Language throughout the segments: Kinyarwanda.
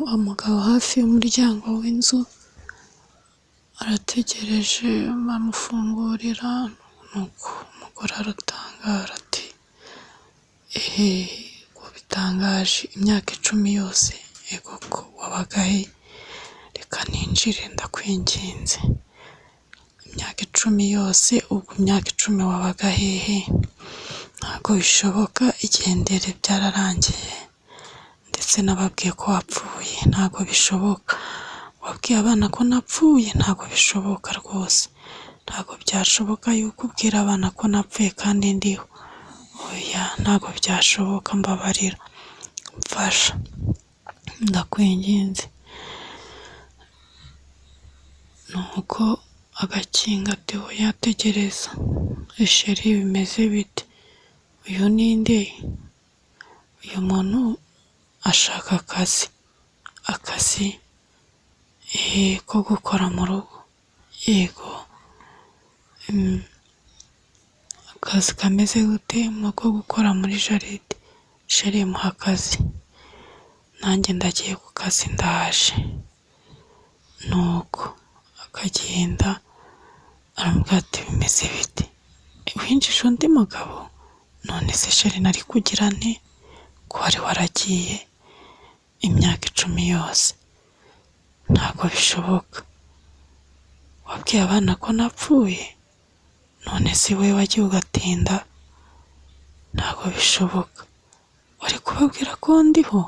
Umugabo hafi y'umuryango w'inzu arategereje, bamufungurira, nuko umugore aratangara ati: "Eee, ko bitangaje, imyaka 10 yose, ego ko wabaga he? Reka ninjire ndakwinginze. Imyaka 10 yose, ubwo imyaka 10 wabaga hehe? Ntabwo bishoboka, igendere byararangiye, ndetse nababwiye ko wapfuye, ntabwo bishoboka. Wabwiye abana ko napfuye, ntabwo bishoboka rwose. Ntabwo byashoboka yuko ubwira abana ko napfuye kandi ndiho. Oya, ntabwo byashoboka, mbabarira, mfasha, ndakwinginze." Nuko agakinga ati: "Oya, tegereza, chérie, bimeze bite? Uyu ni nde? Uyu muntu ashaka akazi, akazi ko gukora mu rugo, yego, akazi kameze gute? Ni ako gukora muri jardin. Chérie, muhe akazi, nanjye ndagiye ku kazi, ndaje." Nuko akagenda, aramubwira ati: "Bimeze bite? Winjije undi mugabo? None se chérie, nari kugira nte ko wari waragiye imyaka 10 yose? Ntabwo bishoboka. Wabwiye abana ko napfuye, none se wowe wagiye ugatinda? Ntabwo bishoboka. Wari kubabwira ko ndiho?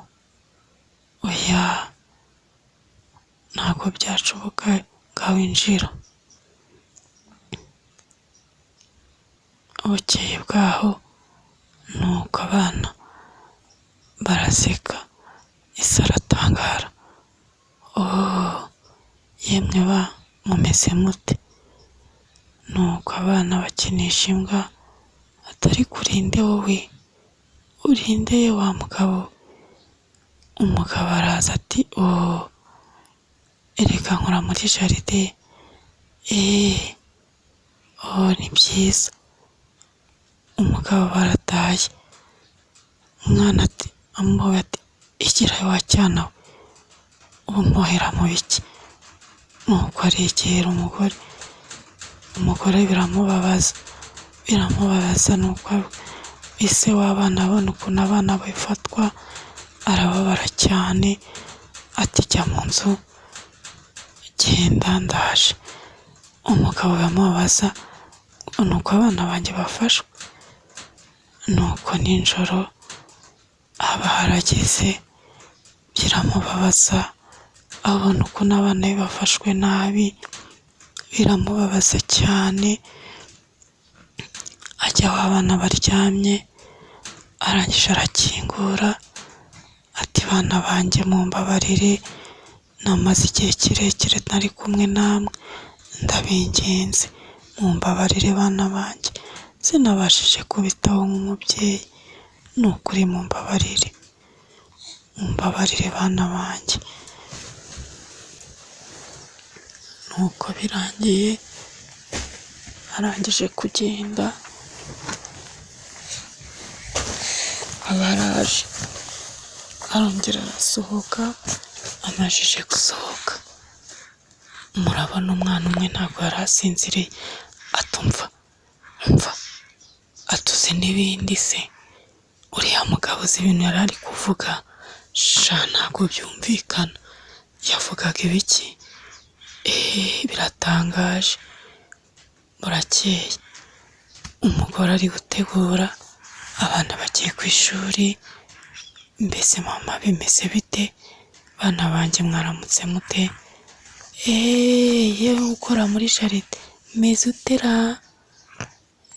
Oya, ntabwo byashoboka, ngaho injira." Bukeye bwaho nuko abana baraseka, ise aratangara: "Ooo, yemwe ba, mumeze mute?" Nuko abana bakinisha imbwa, ati: "Ariko urinde wowe? Urinde wa mugabo?" Umugabo araza ati: "Ooo, erega nkora muri jardin. Eee, oh, ni byiza." Umugabo barataye. Umwana ati, amuhobe ati: "Igirayo wa cyana we, ubu mpohera mu biki?" Nuko aregera umugore, umugore biramubabaza, biramubabaza. Nuko ise w'abana abona ukuntu abana bafatwa, arababara cyane, ati: "Jya mu nzu, genda, ndaje." Umugabo biramubabaza, nuko abana banjye bafashwe. Nuko nijoro haba harageze, biramubabaza, abona ukuntu abana be bafashwe nabi, biramubabaza cyane, ajya aho abana baryamye, arangije arakingura, ati: "Bana banjye, mumbabarire, namaze igihe kirekire ntari kumwe namwe, ndabinginze mumbabarire bana banjye, sinabashije kubitaho nk'umubyeyi, ni ukuri mumbabarire, mumbabarire bana banjye." Nuko birangiye, arangije kugenda, aba araje, arongera arasohoka, amajije gusohoka, murabona umwana umwe ntabwo yari asinziriye, ati: "Umva, umva," ati: "Uzi n'ibindi se? Uriya mugabo uzi ibintu yari ari kuvuga? Sha, ntabwo byumvikana. Yavugaga ibiki? Eee, biratangaje." Burakeye, umugore ari gutegura, abana bagiye ku ishuri: "Mbese mama, bimeze bite? Bana banjye, mwaramutse mute? Eee, yewe ukora muri jardin, meze ute ra?"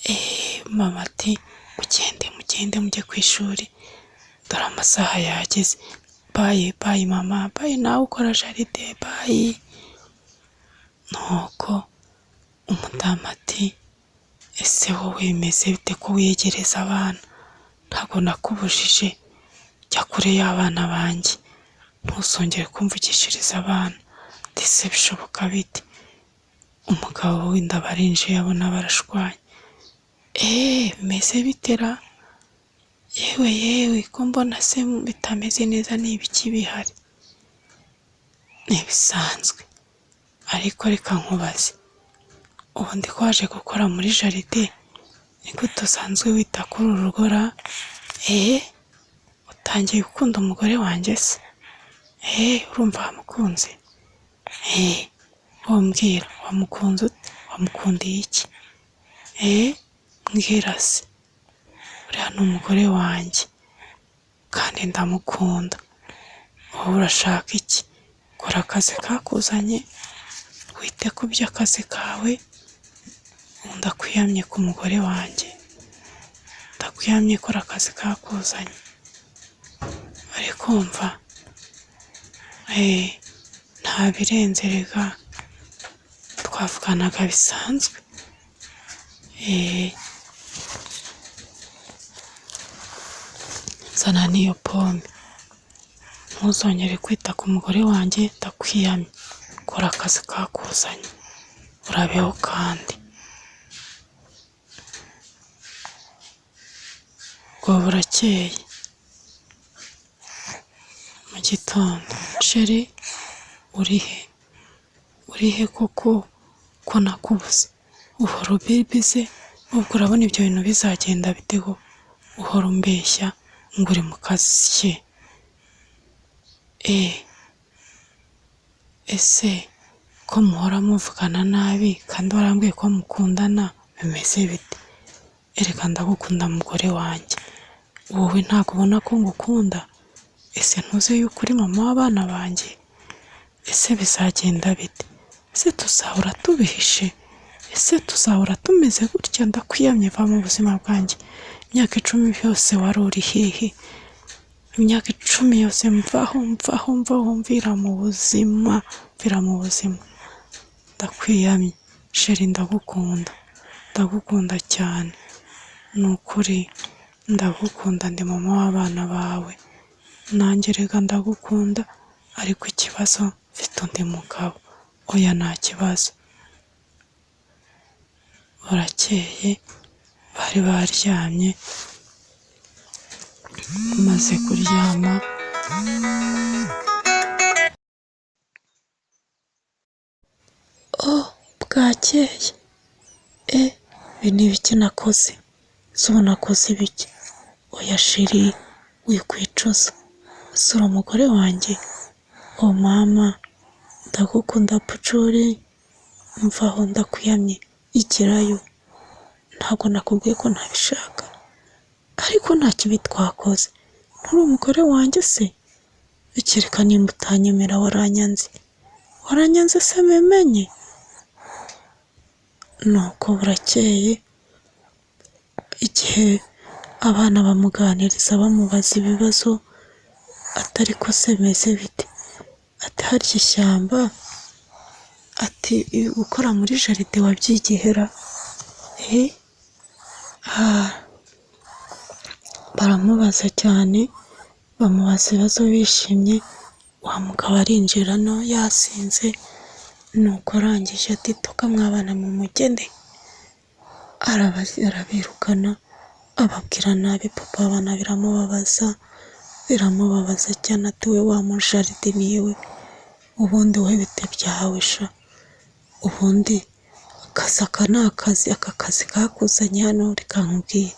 Eee, mama ati: "Mugende, mugende mujye ku ishuri, dore amasaha yageze. Bye bye mama, bye nawe ukora jardin, bye." Nuko umudamu ati: "Ese wowe bimeze bite ko wiyegereza abana? Ntabwo nakubujije? Jya kure y'abana banjye, ntuzongere kumvugishiriza abana." Ese bishoboka bite? Umugabo wenda aba arinjiye, abona barashwanye: "Eee, bimeze bite ra? Yewe yewe, ko mbona se bitameze neza, ni ibiki bihari?" Ni ibisanzwe, ariko reka nkubaze, ubundi ko waje gukora muri jaride, ni gute usanzwe wita kuri uru rugo ra? Eee, utangiye gukunda umugore wanjye se? Eee, urumva wamukunze? Eee, wowe wamukunze ute? Wamukundiye iki? Eee, mbwira se, uriya ni umugore wanjye kandi ndamukunda, wowe urashaka iki? Kora akazi kakuzanye, wite ku by'akazi kawe, ndakwiyamye ku mugore wanjye, ndakwiyamye kora akazi kakuzanye, uri kumva? Eee, nta birenze rega, twavuganaga bisanzwe, eee, nzana n'iyo pome, ntuzongere kwita ku mugore wanjye ndakwiyamye, kora akazi kakuzanye, urabeho kandi. Ubwo burakeye mu gitondo, chérie uri he? Uri he koko ko nakubuze? Uhora ubibize, ubwo urabona ibyo bintu bizagenda bite koko? Uhora umbeshya ngo uri mu kazi se? Eee, ese ko muhora muvugana nabi kandi warambwiye ko mukundana bimeze bite? Erega ndagukunda mugore wanjye, wowe ntabwo ubona ko ngukunda? Ese ntuzi yuko uri mama w'abana banjye? Ese bizagenda bite? Ese tuzahora tubihishe? Ese tuzahora tumeze gutya? Ndakwiyamye va mu buzima bwanjye, imyaka 10 yose wari uri hehe? Imyaka 10 yose mvaho mvaho mvaho mvira mu buzima, mvira mu buzima, ndakwiyamye chérie ndagukunda, ndagukunda cyane, ni ukuri ndagukunda ndi mama w'abana bawe, nanjye rega ndagukunda, ariko ikibazo mfite undi mugabo, oya nta kibazo. Burakeye bari baryamye, bamaze kuryama. Oh bwakeye, e ibi ni ibiki nakoze? Ese ubu nakoze ibiki? Oya chérie wikwicuza, ese uri umugore wanjye? Oh mama ndagukunda Pucuri, mvaho ndakwiyamye, igirayo, ntabwo nakubwiye ko ntabishaka, ariko nta kibi twakoze, nturi umugore wanjye se? Kereka nimba utanyemera waranyanze, waranyanze se mbimenye? Nuko burakeye, igihe abana bamuganiriza bamubaza ibibazo, ati ariko se bimeze bite? Ati harya ishyamba, ati gukora muri jaride wabyigiye ra? Eee, baramubaza cyane, bamubaza ibibazo bishimye, wa mugabo arinjira no yasinze, nuko arangije ati toka mwa bana mwe mugende, arabirukana, ababwira nabi, papa w'abana biramubabaza, biramubabaza cyane, ati we wa mujaridiniye we, ubundi wowe bite byawe sha? Ubundi akazi aka ni akazi, aka kazi kakuzanye hano reka nkubwire,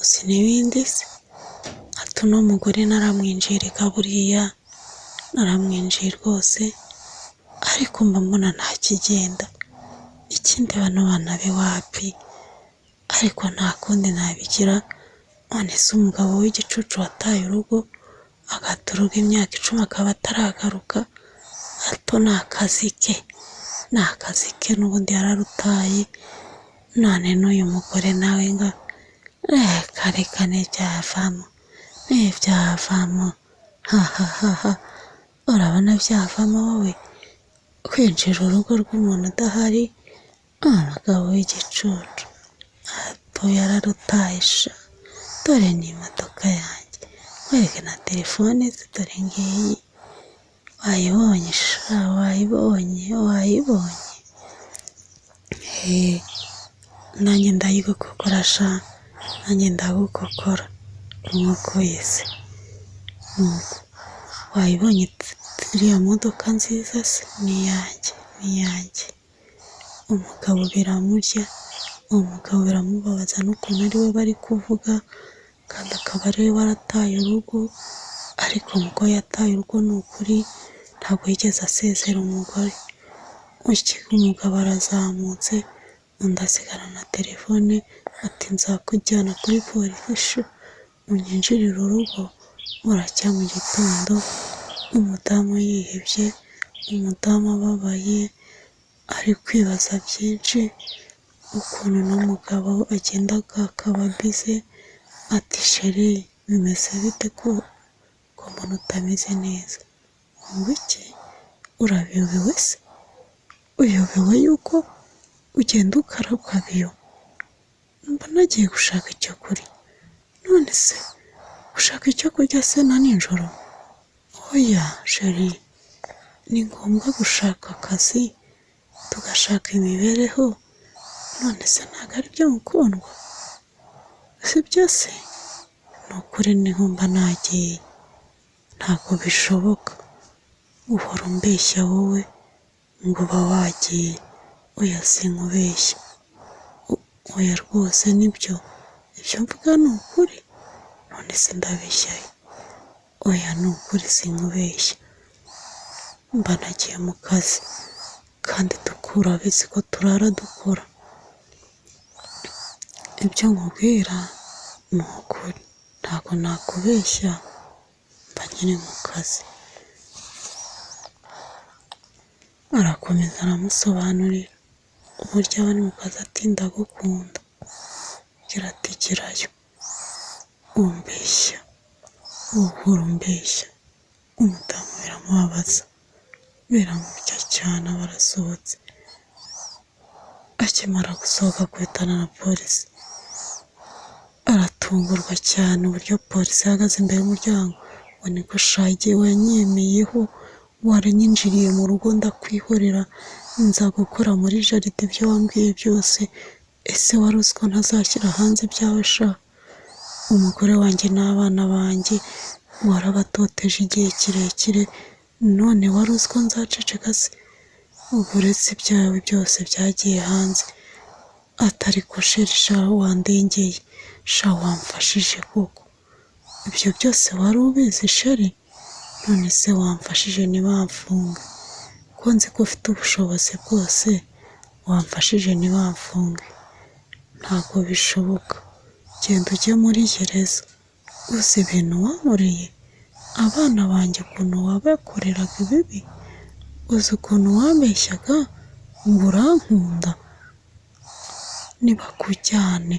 uzi n'ibindi se? Ati uno mugore naramwinjiye reka buriya, naramwinjiye rwose, ariko mba mbona nta kigenda, ikindi bano bana be wapi, ariko nta kundi nabigira, none se umugabo w'igicucu wataye urugo, agata urugo imyaka 10 akaba ataragaruka, hato ni akazi ke, ni akazi ke n'ubundi yararutaye, none n'uyu mugore nawe ngo reka reka ntibyavamo, ntibyavamo, hahahaha, urabona byavamo wowe? Kwinjira urugo rw'umuntu udahari, umugabo w'igicucu, hato yararutaye sha, dore ni imodoka yanjye, nkwereke na telefone ze dore ngiyi, wayibonye sha, wayibonye, wayibonye, eee, nanjye ndayigukokora sha, nanjye ndagukokora, nkuko se, nuko wayibonye Iriya modoka nziza se ni iyanjye, ni iyanjye. Umugabo biramurya, umugabo biramubabaza n'ukuntu ari we bari kuvuga, kandi akaba ari we warataye urugo, ariko muko yataye urugo ni ukuri ntabwo yigeze asezera umugore. Umugabo arazamutse, undi asigarana na telefone, ati nzakujyana kuri polisi shu, unyinjirire urugo. Buracya mu gitondo, umudamu yihebye, umudamu ababaye, ari kwibaza byinshi, ukuntu n'umugabo agenda akaba bize, ati chéri bimeze bite ko mbona utameze neza? Ngo iki? Urabiyobewe se? Uyobewe yuko ugenda ukarabwa? Mba nagiye gushaka icyo kurya. None se gushaka icyo kurya se na nijoro? Oya chéri, ni ngombwa gushaka akazi, tugashaka imibereho, none se ntabwo ari byo mukundwa? Si byo se? Ni ukuri niho mba nagiye, ntabwo bishoboka. Uhora umbeshya wowe ngo uba wagiye, oya sinkubeshya, oya rwose nibyo, ibyo mvuga ni ukuri, none se ndabeshya he? Oya ni ukuri sinkubeshya, mba nagiye mu kazi kandi urabizi ko turara dukora. Ibyo nkubwira ni ukuri, ntabwo nakubeshya, mba nyiri mu kazi. Arakomeza aramusobanurira uburyo aba ari mu kazi, ati ndagukunda, agira ati gerayo, umbeshya, uhora umbeshya. Umudamu biramubabaza, biramurya cyane, aba arasohotse. Akimara gusohoka akubitana na polisi, aratungurwa cyane uburyo polisi ihagaze imbere y'umuryango, ngo niko sha igihe wanyemeyeho, waranyinjiriye mu rugo ndakwihorera, nza gukora muri jardin ibyo wambwiye byose, ese wari uzi ko ntazashyira hanze ibyawe sha? Umugore wanjye n'abana banjye warabatoteje igihe kirekire, none wari uzi ko nzaceceka se? Ubu uretse ibyawe byose byagiye hanze, atari ko chéri sha wandengeye, sha wamfashije koko, ibyo byose wari ubizi chéri? None se wamfashije ntibamfunge, ko nzi ko ufite ubushobozi bwose, wamfashije ntibamfunge? Ntabwo bishoboka, genda ujye muri gereza, uzi ibintu wankoreye? Abana banjye ukuntu wabakoreraga ibibi? Uzi ukuntu wambeshyaga ngo urankunda? Nibakujyane,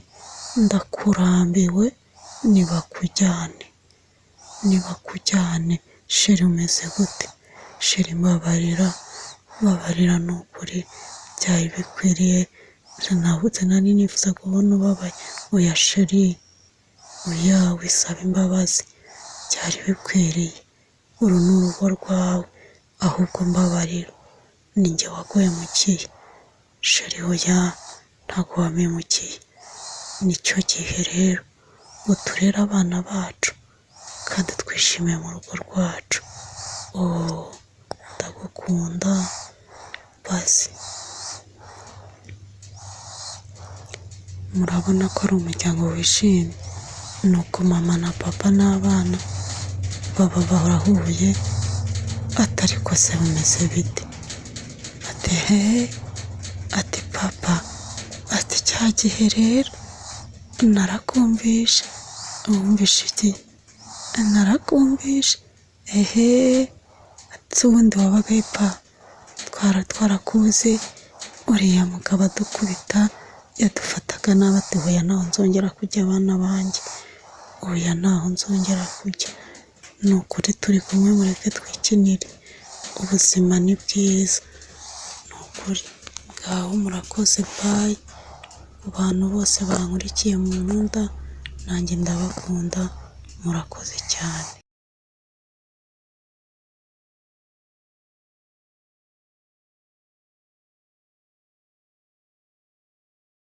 ndakurambiwe, nibakujyane, nibakujyane. Chéri umeze gute? Chéri mbabarira, mbabarira ni ukuri, byari bikwiriye, sinari nifuza kubona ubabaye. Oya chéri, oya wisaba imbabazi, byari bikwiriye, uru ni urugo rwawe, ahubwo mbabarira, ni njye waguhemukiye. Chéri oya, ntabwo wampemukiye, nicyo gihe rero ngo turere abana bacu kandi twishimiye mu rugo rwacu. Ooo ndagukunda basi. Murabona ko ari umuryango wishimye, nuko mama na papa n'abana baba barahuye, ati ariko se bimeze bite? Ati hehe, ati papa, ati cya gihe rero narakumvishe. Wumvishe iki? Narakumvishe. Ehe, ati ubundi wabaga he pa? Twara twarakuzi, uriya mugabo adukubita, yadufataga nabi, ati hoya ntaho nzongera kujya abana banjye, oya ntaho nzongera kujya, ni ukuri turi kumwe mureke twikinire, ubuzima ni bwiza, ni ukuri. Ngaho murakoze bye, ku bantu bose bankurikiye munkunda, nanjye ndabakunda, murakoze cyane.